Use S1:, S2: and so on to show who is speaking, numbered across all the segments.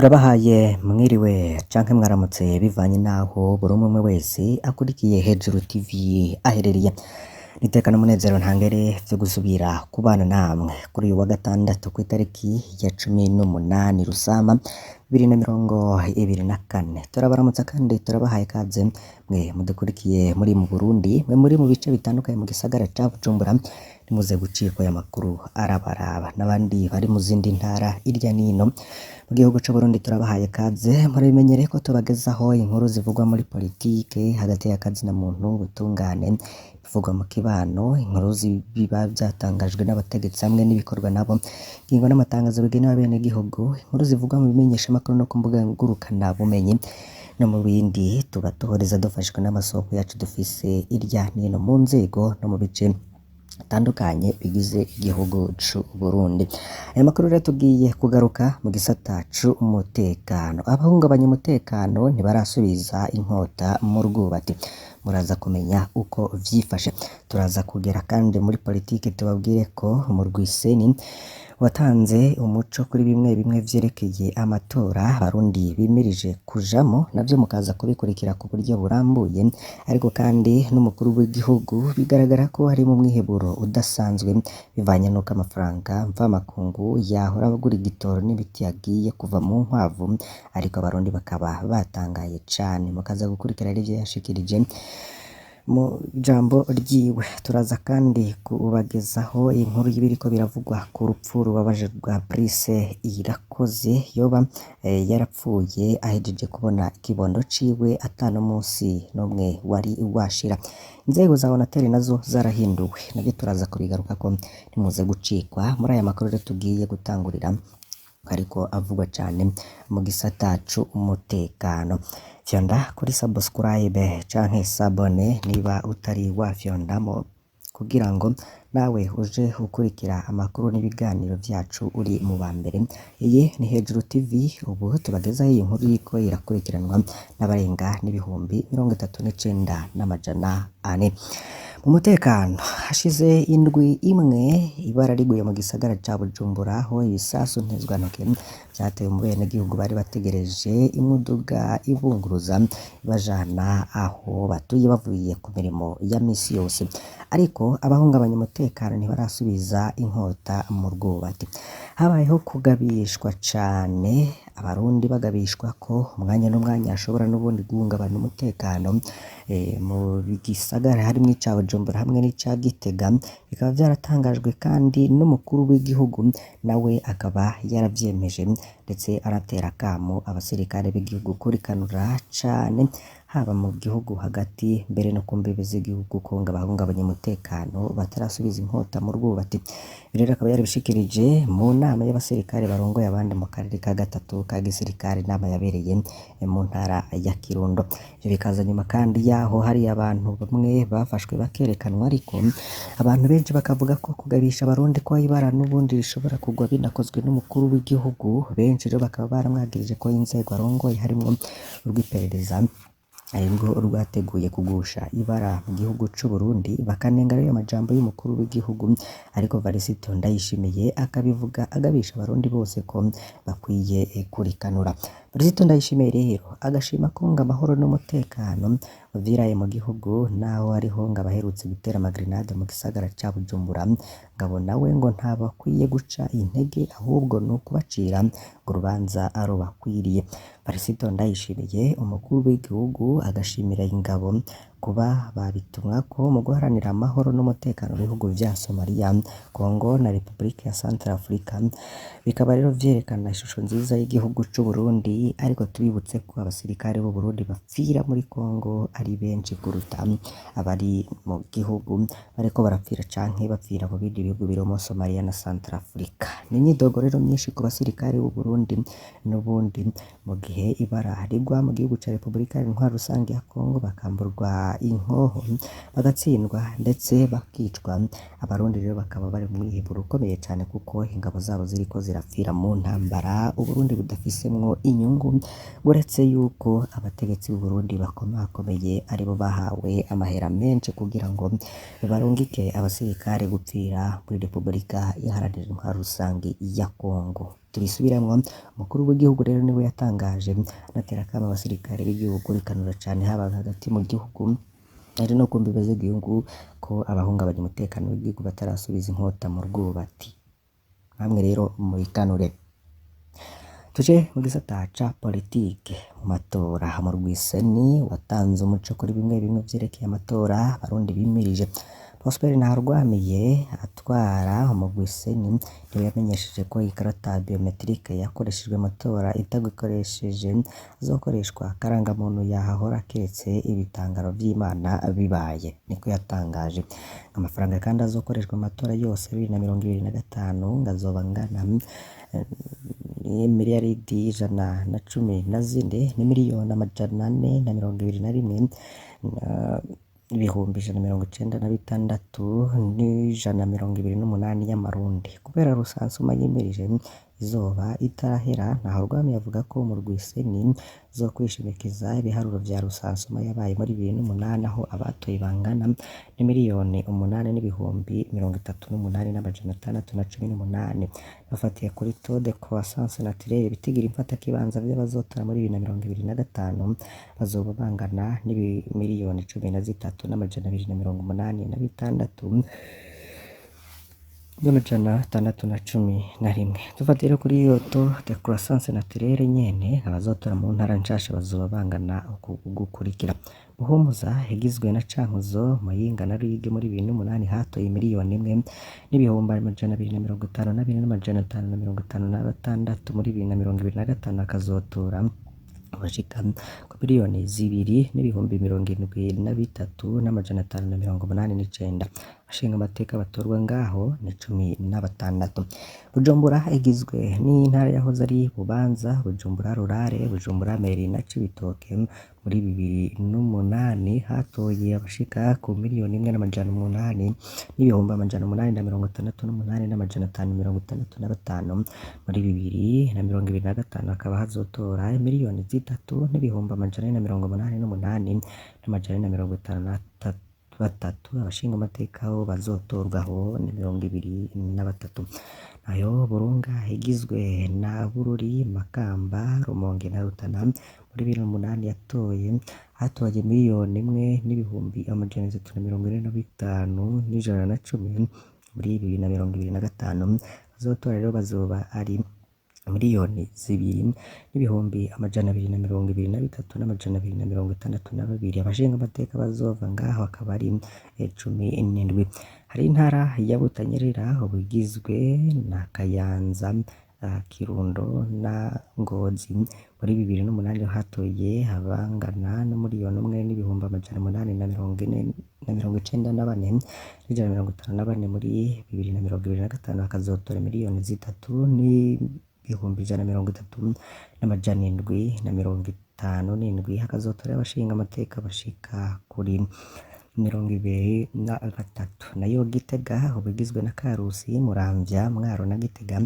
S1: Turabahaye mwiriwe canke mwaramutse bivanye naho buri umwe wese akurikiye Hejuru TV aherereye. Niteka n'umunezero ntangere vyo gusubira kubana namwe kuri uyu wa gatandatu kw'itariki ya 18 Rusama 2024. Turabaramutsa kandi turabahaye ikaze mwe mudukurikiye muri mu Burundi, mwe muri mu bice bitandukanye mu gisagara ca Bujumbura, nimuze gucikwa aya makuru arabaraba n'abandi bari mu zindi ntara irya nino mu gihugu c'Uburundi. Turabahaye ikaze, murabimenyereye ko tubagezaho inkuru zivugwa muri politike, hagati y'akazi na muntu, ubutungane, ibivugwa mu kibano, inkuru biba vyatangajwe n'abategetsi hamwe n'ibikorwa nabo, ingingo n'amatangazo bigenewe abenegihugu, inkuru zivugwa mu bimenyeshamakuru no ku mbuga ngurukanabumenyi no mu bindi tuba tuhoriza dufashwe n'amasoko yacu dufise irya nino mu nzego no mu bice bitandukanye bigize igihugu c'Uburundi. Aya makuru rero tugiye kugaruka mu gisata c'umutekano. Abahungabanya umutekano ntibarasubiza inkota mu rwubati. Muraza kumenya uko vyifashe. Turaza kugera kandi muri politike, tubabwire ko umurwi CENI watanze umuco kuri bimwe bimwe vyerekeye amatora Abarundi bimirije kujamo, navyo mukaza kubikurikira ku buryo burambuye. Ariko kandi n'umukuru w'igihugu bigaragara ko ari mu mwiheburo udasanzwe bivanye n'uko amafaranga mvamakungu yahora agura igitoro n'ibiti yagiye kuva mu nkwavu, ariko Abarundi bakaba batangaye cane. Mukaza gukurikira ivyo yashikirije mu jambo ryiwe. Turaza kandi kubagezaho inkuru y'ibiriko biravugwa ku rupfu rubabaje rwa Brice Irakoze, yoba yarapfuye ahejeje kubona ikibondo ciwe ata n'umunsi n'umwe wari washira. Inzego za Onatel nazo zarahinduwe, navyo turaza kubigarukako, ntimuze gucikwa muri aya makuru rero tugiye gutangurira ariko avugwa cane mu gisata c'umutekano. Fyonda kuri subscribe canke s'abonner niba utari wafyondamo, kugira ngo nawe uje ukurikira amakuru n'ibiganiro vyacu uri mu ba mbere. Iyi ni Hejuru TV, ubu tubagezaho iyi nkuru iriko irakurikiranwa n'abarenga 39,400. Mu mutekano, hashize indwi imwe ibara riguye mu gisagara ca Bujumbura, aho ibisasu ntezwantoke vyatewe mu benegihugu bari bategereje imiduga ibunguruza ibajana aho batuye bavuye ku mirimo ya misi yose. Ariko abahungabanya umutekano ntibarasubiza inkota mu rwubati. Habayeho kugabishwa cane, Abarundi bagabishwa ko umwanya n'umwanya hashobora n'ubundi guhungabana umutekano mu gisagara harimwo ica Bujumbura hamwe n'ica Gitega, bikaba vyaratangajwe kandi n'umukuru w'igihugu nawe akaba yaravyemeje, ndetse aratera akamo abasirikare b'igihugu kurikanura cane haba mu gihugu hagati mbere no ku mbibe z'igihugu, ko ngo abahungabanya umutekano batarasubiza inkota mu rwubati. Ibi rero akaba yarabishikirije mu nama y'abasirikare barongoye abandi mu karere ka gatatu ka gisirikare, inama yabereye mu ntara ya Kirundo. Ivyo bikaza nyuma kandi yaho hari abantu bamwe bafashwe bakerekanwa, ariko abantu benshi bakavuga ko kugabisha Abarundi ko ibara n'ubundi rishobora kugwa binakozwe n'umukuru w'igihugu. Benshi rero bakaba baramwagirije ko inzego arongoye harimwo urw'iperereza arirwo rwateguye kugusha ibara mu gihugu c'Uburundi, bakanenga rero amajambo y'umukuru w'igihugu. Ariko Varisito Ndayishimiye akabivuga agabisha Abarundi bose ko bakwiye kurikanura. Varisito Ndayishimiye rero agashima ko ngo amahoro n'umutekano vyiraye mu gihugu, naho hariho ngo abaherutse gutera amagrenade mu gisagara ca Bujumbura, ngabo nawe ngo ntabakwiye guca intege, ahubwo ni ukubacira ngo urubanza rubakwiriye. Varisito Ndayishimiye umukuru w'igihugu agashimira ingabo kuba babitumwako mu guharanira amahoro n'umutekano mu bihugu vya Somalia, Congo na Republika ya Centrafrica. Bikaba rero vyerekana ishusho nziza y'igihugu c'Uburundi, ariko tubibutse ko abasirikare b'Uburundi bapfira muri Congo ari benshi kuruta abari mu gihugu bariko barapfira canke bapfira mu bindi bihugu birimo Somalia na Centrafrica. Ni imyidogo rero myinshi ku basirikare b'Uburundi n'ubundi mu gihe ibara rigwa mu gihugu ca Republika Intwaro Rusange ya Congo, bakamburwa inkoho, bagatsindwa ndetse bakicwa. Abarundi rero bakaba bari mu mwiheburo ukomeye cane, kuko ingabo zabo ziriko zirapfira mu ntambara Uburundi budafisemwo inyungu, uretse yuko abategetsi b'Uburundi bakomakomeye aribo bahawe amahera menshi kugira ngo barungike abasirikare gupfira muri Republika Iharanira Intwaro Rusange ya Congo. Tubisubiramwo, umukuru w'igihugu rero niwe yatangaje anatera akamo abasirikare b'igihugu rikanura cane haba hagati mu gihugu ari no ku mbibe z'igihugu ko abahungabanya umutekano w'igihugu batarasubiza inkota mu rwubati. Namwe rero mubikanure. Tuje mu gisata ca politike mu matora mu Rwiseni watanze umuco kuri bimwe bimwe vyerekeye amatora Abarundi bimirije. Prosper Ntarwamiye atwara umugwi Seni niwe yamenyesheje ko ikarata biometrike yakoreshejwe mu matora itagikoresheje azokoreshwa karangamuntu yahahora kiretse ibitangaro vy'Imana bibaye, niko yatangaje. Amafaranga kandi azokoreshwa mu matora yose 2025 ngo azoba angana miliyaridi 114 n'imiliyoni 421 196 128 y'amarundi. Kubera rusansuma yimirije izoba itarahera, Ntahorwamiye avuga ko umurwi Seni uzokwishimikiza ibiharuro vya rusansuma yabaye muri 2008 aho abatoye bangana n'imiliyoni 8 n'ibihumbi 38,618. Bafatiye kuri taux de croissance naturelle ibitigira imfatakibanza vy'abazotora muri 2025 bazoba bangana n'imiliyoni 13 286 611. Dufatiye rero kuri iyo taux de croissance naturelle nyene, abazotora mu ntara nshasha bazoba bangana uku gukurikira: Buhumuza igizwe na Cankuzo, Muyinga na Ruyigi muri 2008 hatoye miliyoni 1 n'ibihumbi 254 556, muri 2025 hakazotora abashika ku miliyoni 2 n'ibihumbi 73 589. Abashinga amateka batorwa ngaho ni 16. Bujumbura igizwe n'intara yahoze ari Bubanza, Bujumbura Rurare, Bujumbura Mairie na Cibitoke muri 2008 hatoye abashika ku miliyoni 1 n'amajana 8 n'ibihumbi 868 565, muri 2025 hakaba hazotora miliyoni 3 n'ibihumbi 488 453. Abashinga amateka bo bazotorwaho ni 23. Nayo Burunga igizwe na Bururi, Makamba, Rumonge na Rutana muri 2008 yatoye hatoye miliyoni 1 n'ibihumbi 345 110, muri 2025 abazotora rero bazoba ari miliyoni 2 n'ibihumbi 223 262. Abashinga amateka bazova ngaho akaba ari 17. Hari intara ya Butanyerera ubu igizwe na Kayanza, Kirundo na Ngozi muri 2008 hatoye abangana n'umuliyoni 1 n'ibihumbi 894 154, muri 2025 hakazotora miliyoni 3 n'ibihumbi 130 757, hakazotora abashinga amateka bashika kuri 23. Nayo Gitega ubu igizwe na Karusi, Muramvya, Mwaro na Gitega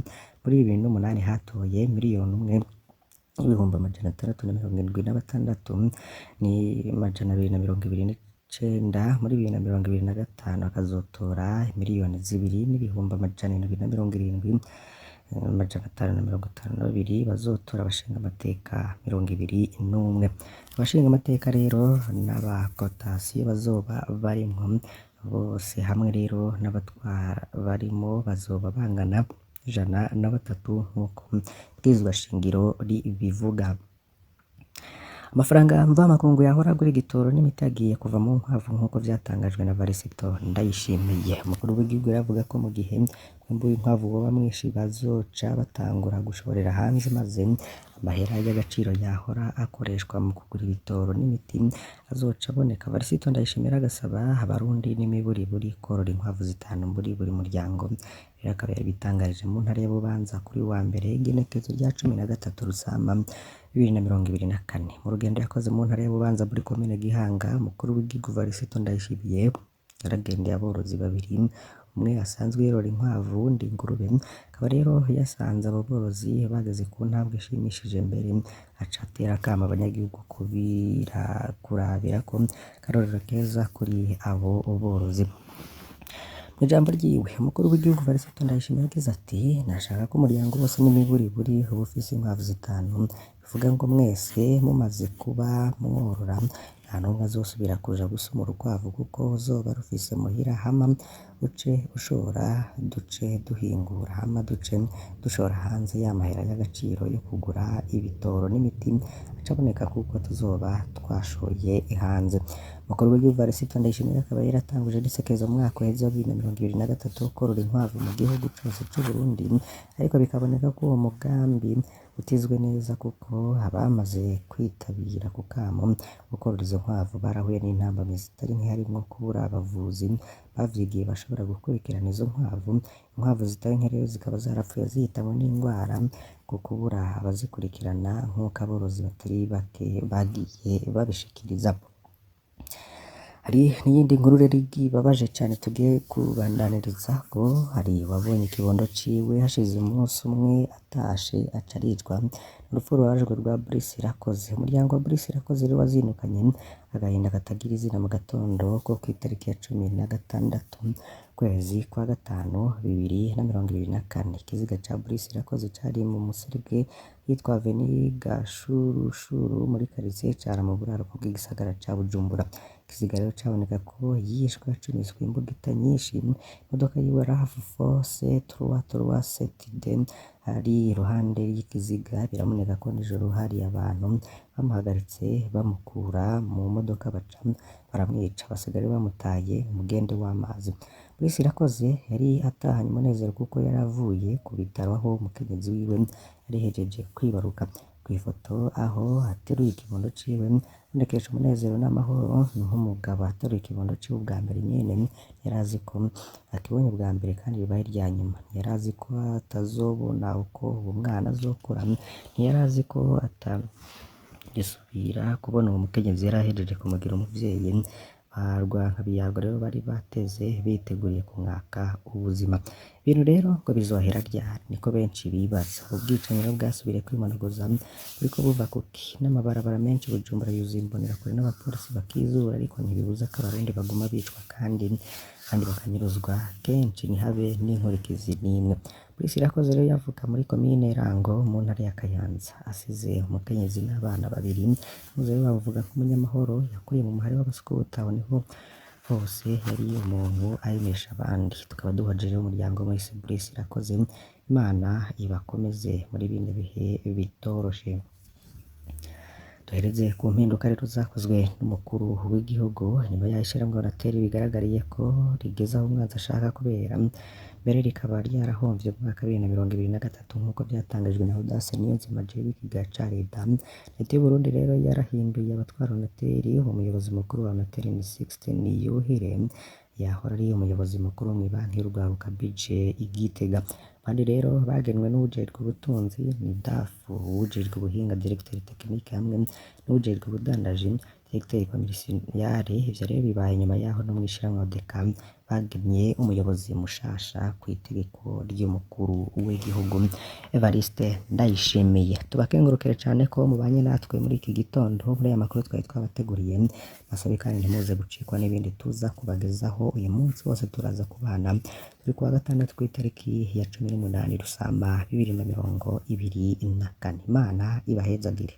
S1: muri 2008 hatoye miliyoni 1 n'ibihumbi 676 229, muri 2025 hakazotora miliyoni 2 n'ibihumbi 770 552, bazotora abashinga amateka 21. Abashinga amateka rero n'abakotasiyo bazoba barimwo bose hamwe rero n'abatwara barimo bazoba bangana 103 nk'uko ibwirizwa shingiro ribivuga. Amafaranga mvamakungu yahora agura igitoro n'imiti agiye kuva mu nkwavu nk'uko vyatangajwe na Varisito Ndayishimiye. Umukuru w'igihugu yaravuga ko mu gihe umwimbu w'inkwavu woba mwinshi bazoca batangura gushorera hanze, maze amahera y'agaciro yahora akoreshwa mu kugura ibitoro n'imiti azoca aboneka. Varisito Ndayishimiye agasaba abarundi n'imiburiburi korora inkwavu 5 muri buri muryango. Rero akaba yabitangarije mu ntara ya Bubanza kuri wa mbere igenekerezo rya 13 Rusama 2024. Mu rugendo yakoze mu ntara ya Bubanza muri komine Gihanga, umukuru w'igihugu Varisito Ndayishimiye yaragendeye aborozi babiri, umwe asanzwe yorora inkwavu uwundi ingurube. Akaba rero yasanze abo borozi bageze ku ntambwe ishimishije, mbere aca atera akamo abanyagihugu kurabirako akarorero keza kuri abo borozi. Mw'ijambo ryiwe, umukuru w'igihugu Evariste Ndayishimiye yagize ati: "Nashaka ko umuryango wose n'imiburiburi uba ufise inkwavu zitanu, bivuga ngo mwese mumaze kuba mworora, nta n'umwe azosubira kuja gusuma urukwavu kuko uzoba rufise muhira, hama uce ushora duce duhingura, hama duce dushora hanze ya mahera y'agaciro yo kugura ibitoro n'imiti aca aboneka kuko tuzoba twashoye hanze." Umukuru w'igihugu Evariste Ndayishimiye akaba yaratanguje n'isekeza mu mwaka uheze wa 2023 wo korora inkwavu mu gihugu cose c'Uburundi, ariko bikaboneka ko uwo mugambi utizwe neza kuko abamaze kwitabira ako kamo ko korora izo nkwavu barahuye n'intambamyi zitari nke, harimwo kubura abavuzi bavyigiye bashobora gukurikirana izo nkwavu. Inkwavu zitari nke rero zikaba zarapfuye zihitanwe n'ingwara ku kubura abazikurikirana, nk'uko aborozi batari bake bagiye babishikiriza. Hari n'iyindi nkuru rero ibabaje cane tugiye kubandaniririzako. Hari uwabonye ikibondo ciwe hashize umunsi umwe atashe aca aricwa. Urupfu rubabajwe rwa Brice Irakoze. Umuryango wa Brice Irakoze rero wazinukanye agahinda katagira izina mu gatondo ko kw'itariki ya 16 ukwezi kwa gatanu 2024. Ikiziga ca Brice Irakoze cari mu muserege yitwa Avenue Gashurushuru muri karitiye Cara mu buraruko bw'igisagara ca Bujumbura. Ikiziga rero caboneka ko yishwe acumiswe imbugita nyinshi. Imodoka yiwe RAV4 C337D ari iruhande y'ikiziga. Biraboneka ko nijoro hari abantu bamuhagaritse bamukura mu modoka baca baramwica, basigaye bamutaye mu mugende w'amazi. Brice Irakoze yari atahanye umunezero kuko yari avuye ku bitaro aho umukenyezi wiwe yari ahejeje kwibaruka. Kw'ifoto aho ateruye ikibondo ciwe abonekesha umunezero n'amahoro nk'umugabo ateruye ikibondo ciwe ubwa mbere nyene. Ntiyarazi ko akibonye ubwa mbere kandi ribaye irya nyuma. Ntiyarazi ko atazobona uko uwo mwana azokura, ntiyarazi ko atagisubira kubona uwo mukenyezi yari ahejeje kumugira umuvyeyi. Ba Rwankabiyarwa rero bari bateze biteguriye kumwaka ubuzima. Ibintu rero ngo bizohera ryari? Niko benshi bibaza. Ubwicanyi rero bwasubiriye kwimonogoza buriko buva kuki? N'amabarabara menshi Bujumbura yuzuye imbonerakure n'abapolisi bakizura, ariko ntibibuza ko abarundi baguma bicwa kandi bakanyuruzwa kenshi ntihabe n'inkurikizi n'imwe. Brice Irakoze rero yavuka muri komine Rango mu ntara ya Kayanza, asize umukenyezi n'abana babiri. Muze rero bamuvuga nk'umunyamahoro, yakuriye mu muhari w'abaskuta, aho niho hose yari umuntu aremesha abandi. Tukaba duhojeje umuryango mwese Brice Irakoze, Imana ibakomeze muri bino bihe bitoroshe. Duhereze ku mpinduka rero zakozwe n'umukuru w'igihugu nyuma y'aho ishirahamwe Onatel bigaragariye ko rigeze aho umwanzi ashaka kubera, mbere rikaba ryarahomvye mu mwaka wa 2023 nk'uko vyatangajwe na Audace Niyonzima ajejwe ikigega ca leta. Leta y'Uburundi rero yarahinduye abatwara Onatel. Umuyobozi mukuru wa Onatel ni Sixte Niyuhire, yahora ari umuyobozi mukuru mw'ibanki y'urwaruka BJ i Gitega. Abandi rero bagenwe n'uwujejwe ubutunzi ni DAF, uwujejwe ubuhinga Directeur Technique hamwe n'uwujejwe ubudandaji Directeur Commercial. Ivyo rero bibaye nyuma yaho no mw'ishirahamwe ODECA bagenye umuyobozi mushasha kw'itegeko ry'umukuru w'igihugu Evariste Ndayishimiye. Tubakengurukire cane ko mubanye natwe muri iki gitondo muri aya makuru twari twabateguriye. Basabe kandi ntimuze gucikwa n'ibindi tuza kubagezaho uyu munsi wose. Turaza kubana turi kuwa gatandatu kw'itariki ya 18 Rusama 2024. Imana ibahezagire.